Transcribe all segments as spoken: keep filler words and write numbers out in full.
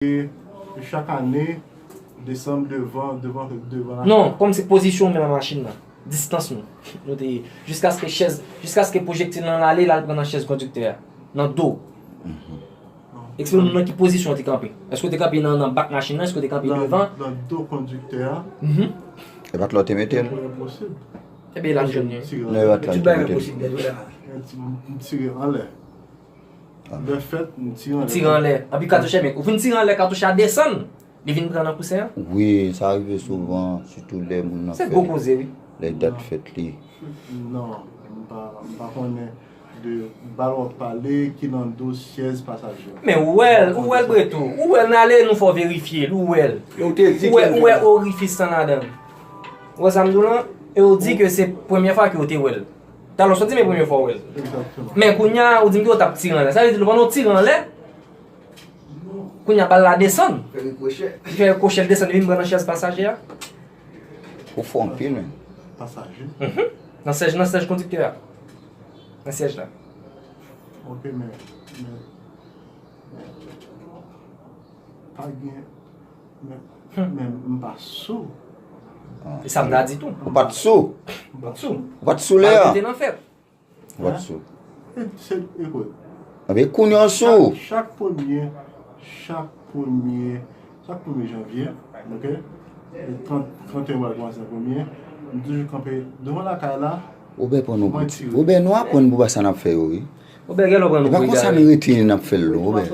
E chak ane, desanm devan, devan, devan la. Non, kòm se pozisyon w menm nan machin nan, distans nou, nou te ye, jiskaske chèz, jiskaske pwojektil lan ale, l al pran nan chèz kondiktè a, nan do. Eksplike nou nan ki pozisyon w te kanpe. Èske w te kanpe nan, nan bak machin nan? Èske w te kanpe devan? Nan do kondiktè a. Mhm. E pa t la w te mete l? Enposib. Ebyen, l al jwenn li. Non, e pa t la w te mete l. M tire anlè. Lè fèt, m tire anlè. Tire anlè. Anpi katouch, ebyen, ou fin tire anlè, katouch la desann. Li vin pran nan kousen an? Wi, sa rive souvan, sitou lè moun nan fè. Se gwo koze, wi. Lè dat fèt li. Non, m pa, m pa konnen de bal w ap pale ki nan do syèz pasaje. Men ou wè l, ou wè l, Bretou. Ou wè l, n ale, nou fè w verifye l, ou wè l. Ou wè, ou wè orifis lan ladan l. Ou wè sa m di w lan? E ou di ke se premye fwa ke w te wè l. Talè w sot di m e premye fwa w wè l. Men kounye a, ou di m ke w t ap tire anlè. Sa vle di, pandan w tire anlè, kounye a bal la desann. Li fè rikwochè, l desann, li vin pran nan chèz pasaje a. Ou fò anpil, men. Pasaje? Mhm. Nan syèj, nan syèj kondiktè a. Nan syèj la. Ok, men, men, men, pa gen, men, men m pa sou. E sa m ta di tou. Ou pa t sou? M pa t sou. Ou pa t sou lè a? Bal te nan fèt. Ou pa t sou. E, se, ekout. Anben, kounye a w sou. Chak, chak premye, chak premye, chak premye janvye, ok? E trant, trant et un pral kòmanse nan premye. M toujou kanpe devan lakay la. Wobè pran nou pou ti. Wobè, nou aprann pou pa sa n ap fè yo, wi. Wobè, gen lè w pran nou pou egare. E pa konsa nou rete n ap fè l, non, Wobè.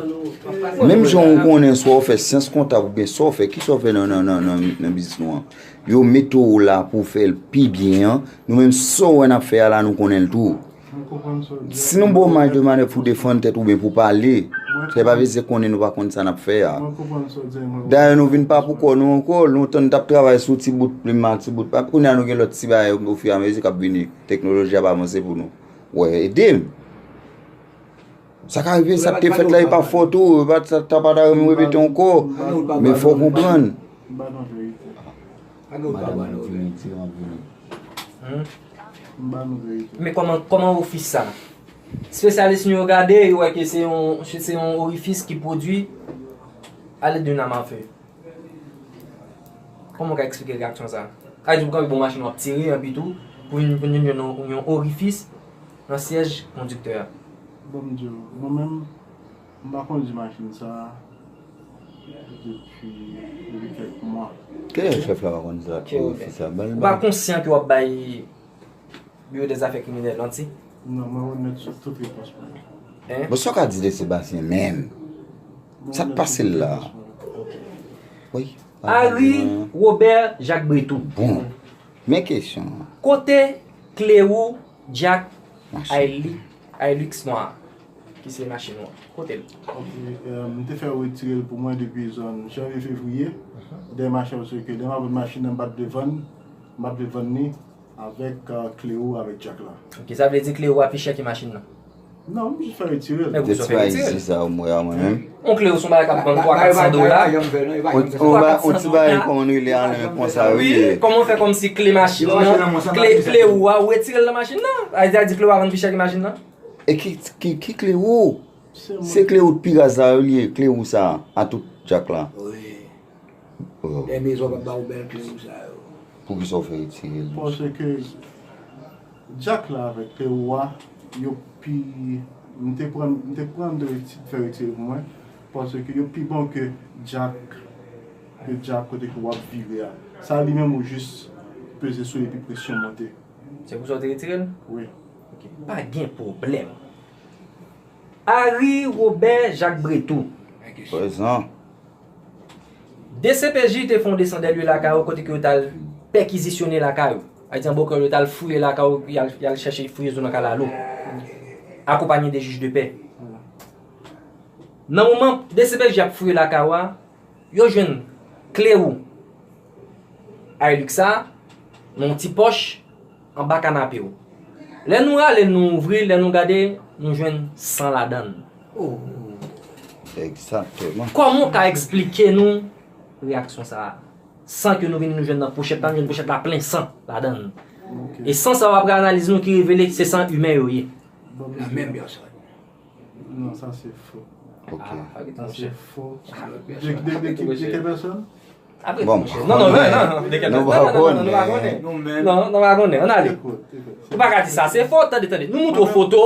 Menm jan w konnen, swa w fè syans kontab oubyen sa w fè, kisa w fè nan, nan, nan, nan, nan biznis nou an? Yo mete w la pou w fè l pi byen an. Nou menm, sa w wè n ap fè a la, nou konnen l tou. Si nou ba w maj de manèv pou w defann tèt ou oubyen pou w pale, se pa vle di konnen nou pa konn sa n ap fè a. Dayè, nou vin pa pou kò nou ankò. Lontan, n t ap travay sou ti bout plim a, ti bout papye. Kounye a, nou gen lòt ti bagay ofiramezi k ap vini. Teknoloji ap avanse pou nou. Wè, ede m. Sa ka rive, sa k te fèt la, e pa fòt ou, e pa, sa, sa pa ta renmen repete ankò. Men fò w konprann. M ba nou verite. Madanm nan vini, ti an vini. M ba nou verite. Men kòman, kòman orifis sa? Espesyalis nou yo gade, yo wè ke se yon, se, se yon orifis ki pwodui a lèd de nam a fe. Kòman w ka eksplike reyaksyon sa a? Sa vle di, pou kanpe bò machin nan, w ap tire, anpi tou, pou vin, pou vin jwenn yon, yon orifis nan syèj kondiktè a. Bon, m di w, mwen menm, m pa kondui machin sa a depi, depi kèk mwa. Kilè chèf la pa kondui sa, ki orifis sa? Ou pa konsyan ke w ap bay Biwo dèzafè kriminèl, manti? Non, mwen onèt sou tout repons mwen. Hein? Bon, sa w ka di de Sebastien menm? Sa k pase l la? Wi. Harry Robert Jacques Bretou. Bon. Men kesyon an. Kote kle wou Jack Hilux, Hilux nwa a? Ki se machin ou an. Kote l? Ok, euh, m te fè retire l pou mwen depi zòn janvye, fevriye. Dèyè machin, paske lè m ap vann machin nan, m pa t vle vann, m pa t vle vann li avèk, euh, kle wou avèk Jack la. Ok, sa vle di kle wou a pi chè ke machin nan? Non, m jis fè retire l. Men poukisa w fè retire l? Sa ou mwen a mwen menm. Yon kle wou se yon bagay k ap vann twa, kat san dola. Yon, yon ba-, yon ti bagay kòman nou rele a, men konsa wi. Wi, kòman w fè kòmsi kle machin nan, kle, kle wou a, ou retire l nan machin nan? Sa vle di kle wou a vann pi chè ke machin nan? E ki, ki, ki kle wou? Se kle wou pi raz la yo li ye, kle wou sa a tout Jack la. Wi. Oh. Dèyè mezon pa ba ou bèl kle wou sa yo. Poukisa w fè retire l? Paske Jack la avèk kle wou a, yo pi, m te pran, m te pran de reti-, fè retire pou mwen, paske yo pi bon ke Jack, ke Jack kote ke w ap vire a. Sa li menm ou jis peze sou li epi presyon monte. Se pou sa w te retire l? Wi. Ok, pa gen pwoblèm. Harry Robert Jacques Bretou. Prezan. D C P J te fè yon desann dè lye lakay ou kote ke yo t al pèkizisyone lakay ou. Sa vle di an bon kreyòl, yo t al fouye lakay ou, y al, y al chèche fouye zo nan kalalou. Akonpanye de jij de pè. Nan moman D C P J ap fouye lakay ou a, yo jwenn kle wou Hilux sa nan yon ti pòch anba kanape w. Lè nou rale l, nou ouvri l, lè nou gade, nou jwenn san ladan l. Oh. Egzakteman. Kòman w ka eksplike nou reyaksyon sa a? San ke nou vini, nou jwenn nan pochèt la, nou jwenn pochèt la plen san ladan l. Ok. E san sa yo, apre analiz nou ki revele se san imen yo ye. Bon, nan menm pèsòn. Non, sa se fo. Ok. Ah, pa gen tan, Monchè, chè. Fo. De, de, de, de, de quelle personne? Apre, bon, monchè. Non, non, non, non, de quel non, non, non, non, non, pa konnen. Non, non, non, pa konnen. Ann ale. Écoute, écoute. Ou pa ka di sa, se fo, tande, tande. Nou montre w foto,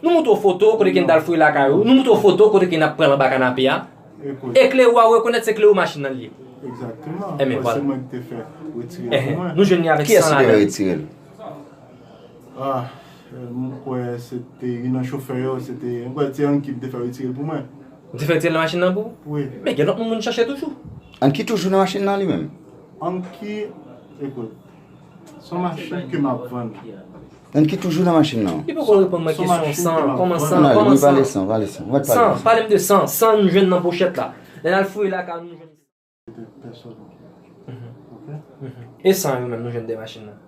nou montre w foto kote ke n t al fouye lakay ou, nou montre w foto kote ke n ap pran l anba kanape a. Écoute. E kle ou a rekonèt se kle ou machin nan li ye. Exactement. Ebyen, vwala. Se mwen ki te fè retire l pou mwen. Nou jwenn li avèk Kiyès san ki te ladan. Retire l? Ah, euh, m kwè se te youn nan chofè yo, se te, m kwè se te Anki ki te fè retire l pou mwen. Ou te fè retire l nan machin nan pou ou? Wi. Men gen lòt moun moun chache toujou. Anki toujou nan machin nan li menm? Anki, écoute, se yon machin ke m ap vann. Anki toujou nan machin nan. Li poko reponn mwen Son kesyon machin san, ki mal kòman vann. san, Ann ale, kòman nou pale san. San, pale San. Ou pa t pale San, de San. Pale m de san, san nou jwenn nan pochèt la. Lè n al fouye lakay nou jwenn. Pèsòn. Ok? E san yo menm nou jwenn de machin nan.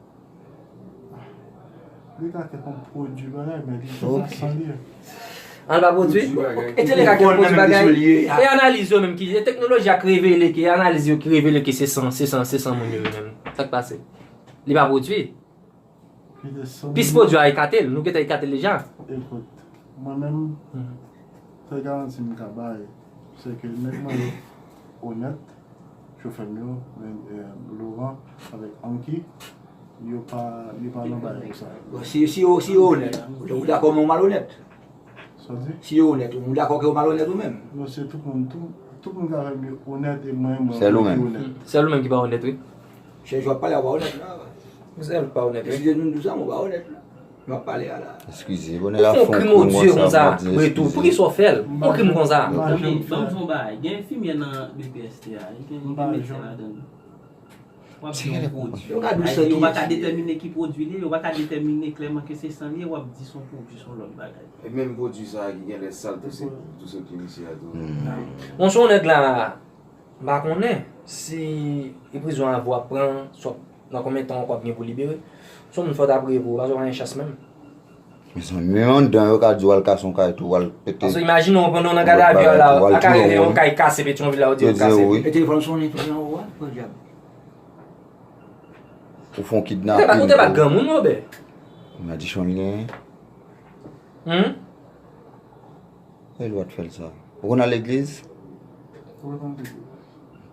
Li ka kèk yon pwodui bagay, men li pa san li. An pa pwodui? E te le ka kèk pwodui bagay? E analiz yo menm ki, e teknoloji a ki revele ke, e analiz yo ki revele ke se san, se san, se san moun yo menm. Sa k pase? Li pa pwodui? Pis pwodui a ekate l, nou gentan ekate l deja. Écoute, mwen menm, sèl garanti m ka bay, se ke nèg mwen yo onèt, chofè m yo, men, eh, Laurent avèk Anki, yo pa, yo pa nan bagay konsa. Bon, si, si yo, si yo onèt, ou dakò men ou malonèt? Sa w di? Si yo onèt, ou dakò ke ou malonèt ou menm? Non, se tout moun, tout, tout moun ka fè m yo onèt e mwen, mwen Sèl ou ki menm. Onèt. Sèl ou menm ki pa onèt, wi. Se jwa pale a pa onèt la. Sèl ou pa onèt, E si wi. se nou di sa, mwen pa onèt la. Mwen ap pale a la. Eskize, bon, Ou fè yon krim odye konsa, Bretou. Pou ki sa w fè l? Yon krim konsa. Ban m di yon bagay, gen enfimyè nan B P S T a, gen gen medsen ladan l. W ap di yon pwodui. Yo pa ka detèmine ki pwodui li ye, yo pa ka detèmine klèman ke se san li ye, w ap di se yon pwodui, se yon lòt bagay. E menm pwodui sa a ki genlè sal tou se tou se ki misye a tou. Bon, se yon nèg la, m pa konnen si e prizon avè w ap pran, sòt nan konbyen tan ankò w ap gen pou libere. Se yon moun fò w ta priye pou ou, paske w pa gen chans menm. Mezanmi, menm anndan yo ka di w al kase yon kay tou, w al pete. Paske imajine w pandan w nan gadavi a la, a ka rive yon kay kase Petyonvil la, yo di yo kase. Yo di w wi. E telefòn sonnen, telefòn ou a, pran dyab. Ou fè yon Ou te pa, ou te pa kidnaping. Granmoun, Wobè? Madichon l genyen. Hmm? E lwa t fè l sa. Ou konn al legliz? Ou konn legliz?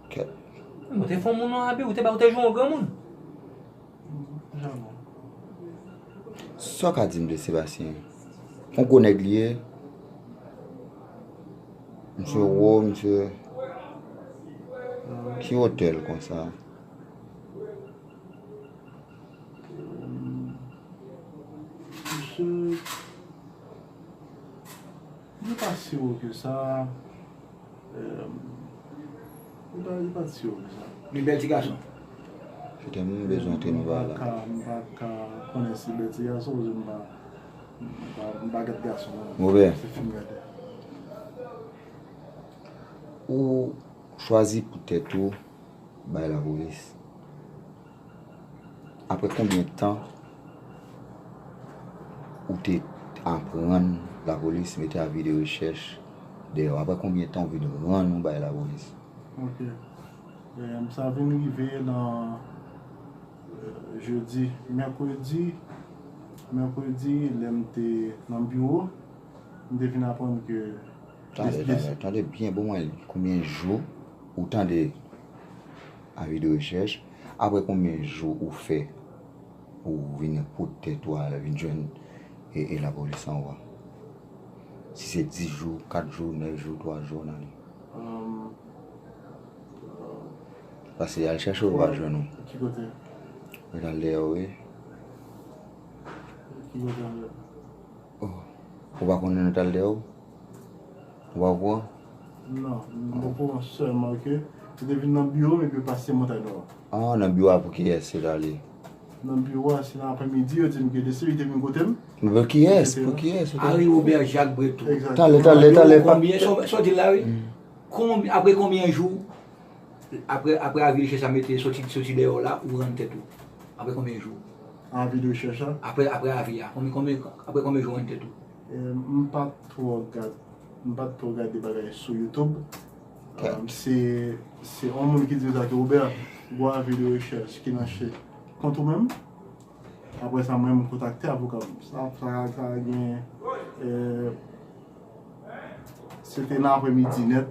Kèt. Ou te fè yon moun an abi, ou te ba, ou te jwe yon granmoun. Janm. Sa w ka di m de Sebastien? Yon gwo nèg li ye. Misye wo, misye. Ki wotè l konsa? Misye, li pa si wo ke sa. Em, li pa, li pa si wo ke sa. Li bèl ti gason. Se te moun bezwen antre nan bagay la. M pa ka, m pa ka konnen si bèl ti gason, paske m pa, m pa, m pa gad gason non. Wobè. Se fim gade. Ou chwazi pou tèt ou bay lapolis. Apre konbyen tan ou te aprann lapolis mete avi de rechèch dèyè w? Apre konbyen tan ou vin rann ou bay lapolis? Ok. Em, sa vin rive nan, eh, jedi, mèkredi, mèkredi, lè m te nan biwo, m te vin aprann ke Tande, tande, tande byen bon mwen. Konbyen jou ou tande avi de rechèch? Apre konbyen jou ou fè pou w vin pot tèt ou al vin jwenn e, e lapolis anwo a? Si se dis jou, kat jou, nèf jou, twa jou, nan li. Em, Paske al chèche ou pa jwenn ou. Ki kote? Ou t al dèyè w, wi. Ki kote anlè? Oh. Ou pa konnen nou t al dèyè w? Ou pa okouran? Non, m okouran sèlman ke nou te vin nan biwo m epi yo pase Montay Nò. Ah, nan biwo a pou kiyès se t ale? Nan biwo a, se nan aprèmidi, yo di m ke de seri te vin kote m. Men pou kiyès? Pou kiyès? Harry Robert Jacques Bretou. Egzakteman. Talè, talè, talè. Pa... Konbyen, sa w di la, wi. Konbyen, apre konbyen jou, apre, apre avi de chèch sa mete soti, soti dèyè w la, ou rann tèt ou? Apre konbyen jou? Avi de chèch la? Apre, apre avi a, konbyen, konbyen, apre konbyen jou w rann tèt ou? Eh, m pa twò gad, m pa twò gade bagay sou YouTube. Um, se, se yon moun ki di sa ke Robert, gwo avi de rechèch ki nan che kont ou menm. Apre sa, mwen, m kontakte avoka m. Sa, sa, sa gen, eh, Se te nan aprèmidi nèt,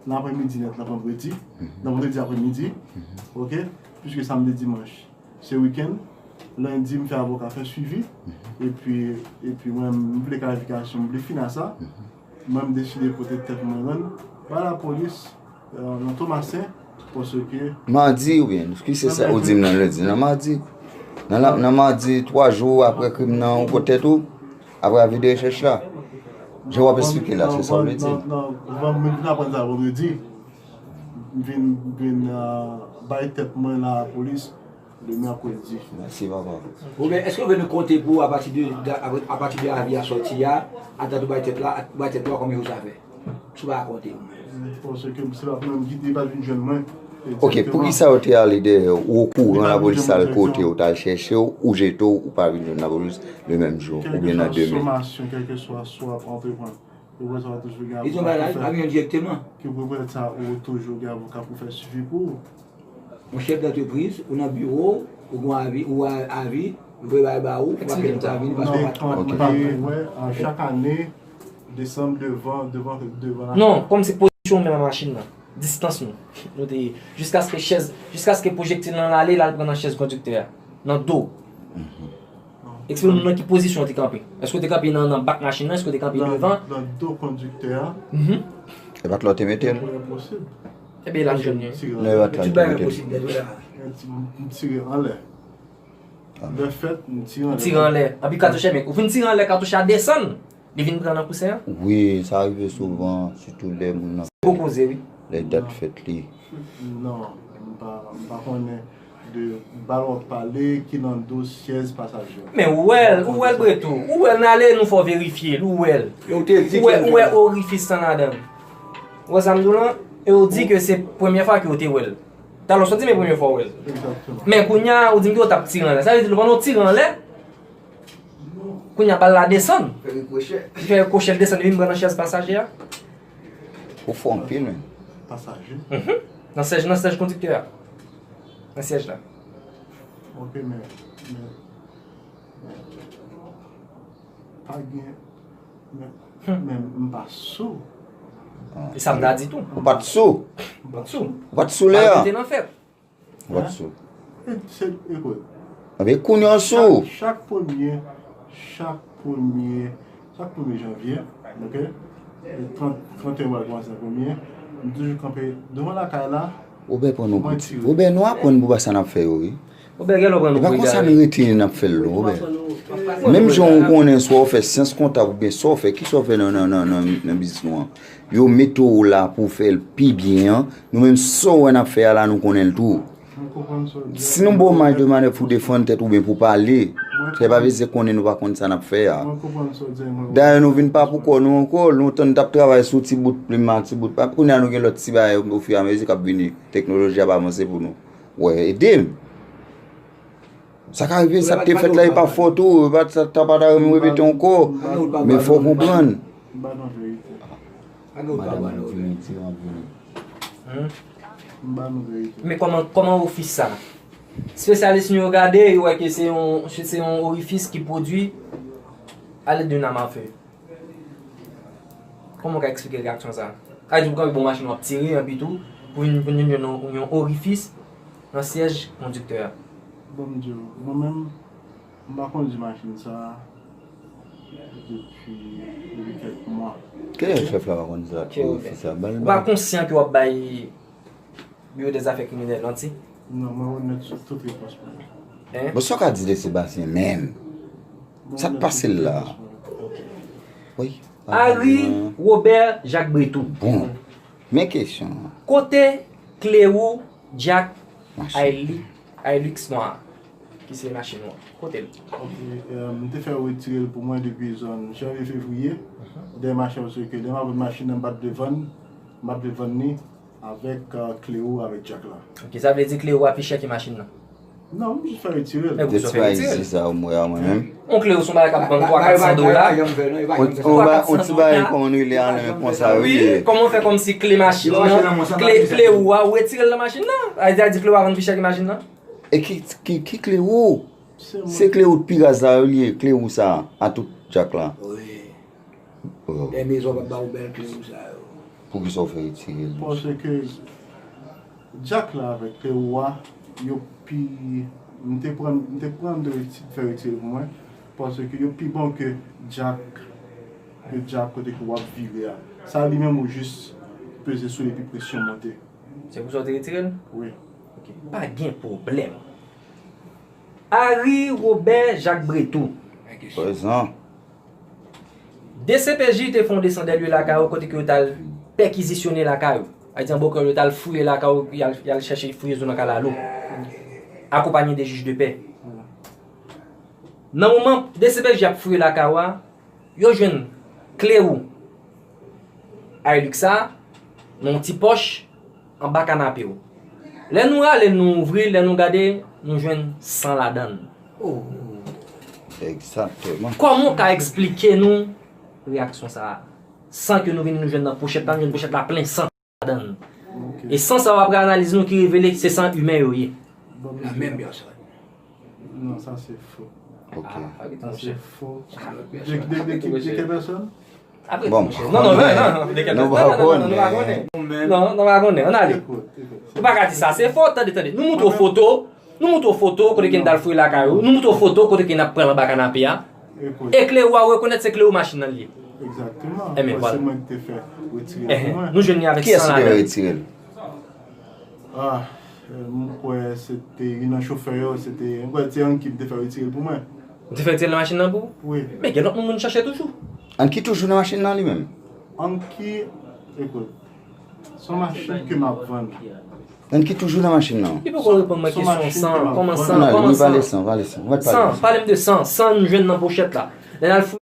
nan aprèmidi nèt, nan vandredi, nan vandredi aprèmidi, oke, piske samdi, dimanch, se wikenn, lendi, m fè avoka fè swivi, epi, epi mwen, m vle klarifikasyon, m vle fin a sa, mwen, m deside pote tèt mwen rann ba lapolis, euh, nan Tomasen, paske Madi oubyen, ki se sa ou di m nan lendi, nan madi, nan, la- nan madi, twa jou apre krim nan, ou pote tèt ou, apre avi de rechèch la. Jan w ap esplike la, se sa w vle di. Non, non, non, m vin aprann sa vandredi. M vin, m vin, euh, bay tèt mwen nan lapolis le mèkredi. Mèsi, papa. Oubyen, èske w vle nou konte pou apati de, de, apati de avi a sòti a, adat ou bay tèt la, bay tèt ou a, konbyen jou sa fè? Si w pa rakonte m. Paske se pa pou mwen ki te pa vin jwenn mwen. Ok, poukisa yo te ale dèyè w? Ou okouran lapolis al kote w, t al chèche w, ou jete w, ou pa vin jwenn lapolis le menm jou, oubyen nan demen? Kèlkeswa somasyon, kèlkeswa swa w ap antreprann, yo wè sa va toujou gen avoka pou fè. Li tonbe la, li pa vin direkteman. Ke pou fè sa, ou toujou gen avoka pou fè swivi pou ou. Yon chèf dantrepriz, ou nan biwo, ou gen avi, ou a avi, yo prepare ba ou, ou pa fè sa vini paske ou pa t konn. Mwen pa gen wè, a, chak ane, desanm devan, devan, devan la. Non, kòm se pozisyon menm a machin nan, distans nou, nou te ye, jiskaske chèz, jiskaske pwojektil lan ale, l al pran nan chèz kondiktè a, nan do. Eksplike nou nan ki pozisyon w te kanpe. Èske w te kanpe nan, nan bak machin nan? Èske w te kanpe devan? Nan do kondiktè a. Mhm. E pa t la w te mete l? Enposib. Ebyen, l ap jwenn li. Non, e pa t la w te mete l. M tire anlè. Lè fèt, m tire anlè. Tire anlè. Anpi katouch, men ou fin tire anlè, katouch la desann. Li vin pran nan kousen an? Wi, sa rive souvan, sitou lè moun nan. Gwo koze, wi. Lè dat fèt li. Non, m pa, m pa konnen de bal w ap pale ki nan do syèz pasaje. Men ou wè l, ou wè l Bretou. Ou wè l, n ale, nou fè w verifye l, ou wè l. Ou wè, ou wè orifis lan ladan l. Ou wè sa m di w lan? E ou di ke se premye fwa ke w te wè l. Talè w sot di m e premye fwa w wè l. Egzakteman. Men kounye a, ou di m ke w t ap tire anlè. Sa vle di, pandan w tire anlè, kounye a, bal la desann. Fè rikwochè. Li fè rikwochè, l desann, li vin pran nan chèz pasaje a. Ou fò anpil, men. Pasaje? Mhm. Nan syèj, nan syèj kondiktè a. Nan syèj la. Ok, men, men, men, pa gen, men, men m pa sou. E sa m ta di tou. Ou pa t sou? M pa t sou. Ou pa t sou lè a? Bal te nan fèt. Ou pa t sou. E, se, ekout. Anben, kounye a w sou. Chak, chak premye, chak premye, chak premye janvye, ok? E trant, trant et un mwa kòmanse nan premye, m toujou kanpe devan lakay la. Obè pran nou pou ti. Obè, nou aprann pou ba sa n ap fè yo, wi. Obè, gen lè w pran nou pou egare. E pa konsa nou rete n ap fè l, non, Obè. Menm jan ou konnen, swa w fè syans kontab oubyen sa w fè, kisa w fè nan, nan, nan, nan, nan biznis nou an? Yo mete w la pou w fè l pi byen an. Nou menm, sa w wè n ap fè a la, nou konnen l tou. Si nou ba w maj de manèv pou w defann tèt ou oubyen pou w pale, se pa vle di konnen nou pa konn sa n ap fè a. Dayè, nou vin pa pou kò nou ankò. Lontan, nou t ap travay sou ti bout plim a, ti bout papye. Kounye a, nou gen lòt ti bagay, ofiramezi k ap vini. Teknoloji ap avanse pou nou. Wè, ede m. Sa ka rive, sa k te fèt la, e pa fòt ou, e pa, sa, sa pa ta renmen repete ankò. Men fò w konprann. M ba nou verite. Madanm ap vini, ti an ap vini. M ba nou verite. Men kòman, kòman orifis sa? Espesyalis nou yo gade, yo wè ke se yon, se yon orifis ki pwodui alèd de nam a fe. Kòman w ka eksplike reyaksyon sa a? Sa vle di pou kanpe bò machin w ap tire, anpi tou, pou vin, pou vin jwenn yon, yon orifis nan syèj kondiktè a. Ban m di w, mwen menm, m pa kondui machin sa a depi, depi kèk mwa. Kilè chèf la pa kondui sa, orifis sa? Ou pa konsyan ke w ap bay Biwo dèzafè kriminèl, manti? Non, mwen onèt sou tout repons mwen. Hein? Bon, sa w ka di de Sebastien menm? Sa k pase l la? Wi. Harry Robert Jacques Bretou. Bon. Men kesyon an. Kote kle wou Jack Hilux nwa a? Ki se machin ou an. Kote l? Ok, euh, m te fè yo retire l pou mwen depi zòn janvye, fevriye. Dèyè machin, paske dèyè m ap vin machin nan, m pa t vle vann, m pa t vle vann li avèk, euh, Cléo, avèk Jack la. Ok, sa vle di Cléo a pi chè ke machin nan? Non, m jis fè retire l. Men pou sa w fè retire l? Sa, mwen, mwen menm. On Cléo se yon bagay k ap vann twa kat san dola. On, on ti bagay, kòman nou rele a, konsa, wi. Kòman w fè kòmsi kle machin nan, kle, kle ou a, ou retire l nan machin nan? Sa vle di Cléo a vann pi chè ke machin nan? E ki, ki, ki Cléo? Se kle ou pi raz la yo li ye, kle ou sa a tout Jack la. Wi. Oh. Dèyè mezon pa ba ou bèl kle ou sa yo. Poukisa w fè retire l? Paske Jack la avèk Cléo a, yo pi. M te pran, m te pran de ti fè retire l pou mwen. Paske yo pi bon ke Jack, ke Jack kote ke w ap vire a. Sa li menm ou jis peze sou li epi presyon monte. Se pou sa w te retire l? Wi. Ok. Pa gen pwoblèm. Harry Robert Jacques Bretou. Prezan. DCPJ te fè yon desandèlye lakay ou kote ke yo t al pèkizisyone lakay ou. Sa vle di an bon kreyòl yo t al fouye lakay ou, y al, y al chèche fouye zo nan kalalou. Akonpanye de jij de pè. Nan moman DCPJ ap fouye lakay ou a, yo jwenn kle ou Hilux sa nan yon ti pòch anba kanape w. Lè nou rale nou ouvri, lè nou gade, nou jwenn san ladan l. Egzakteman. Kòman w ka eksplike nou reyaksyon sa a? San ke nou vini nou jwenn nan pochèt la, nou jwenn pochèt la plen san ladan l. E san sa w apre analiz nou ki revele se san imen yo ye. La menm pèsòn. Non, sa se fo. Ok. Sa se fo. De, de, de, de, de ki pèsòn? Apre Bon. monchè. Non, non, non, non, non, de kèl Nou pèsòn? pa Non, non, non, konnen. Nou pa konnen. Non, non, nou pa konnen. Ann ale. Ekout, ekout. Ou pa ka di sa se fo, tande, tande. Nou montre w foto, nou montre w foto kote ke n t al fouye lakay ou, nou montre w foto kote ke n ap pran l anba kanape a. Ekout. E kle ou a rekonèt se kle ou machin nan li ye. Egzakteman. Eh, men Paske vwala. Mwen ki te fè retire Eh, pou mwen. Nou jwenn li avèk Kiyès san ki te ladan l. Retire l? Ah, euh, m kwè se te youn nan chofè yo, se te, m kwè se te Anki ki te fè retire l pou mwen. Ou te fè retire l nan machin nan pou ou? Wi. Men gen lòt moun moun chache toujou. Anki toujou nan machin nan li menm? Anki, ekout, se yon machin ke m ap vann. Anki toujou nan machin nan? Li poko reponn mwen Son kesyon machin san, ki mal kòman pran. san, Ann ale, kòman wi, pale san. san, pale san. Ou mèt San, pale san. Pale m de san, san nou jwenn nan pochèt la. Lè n al fouye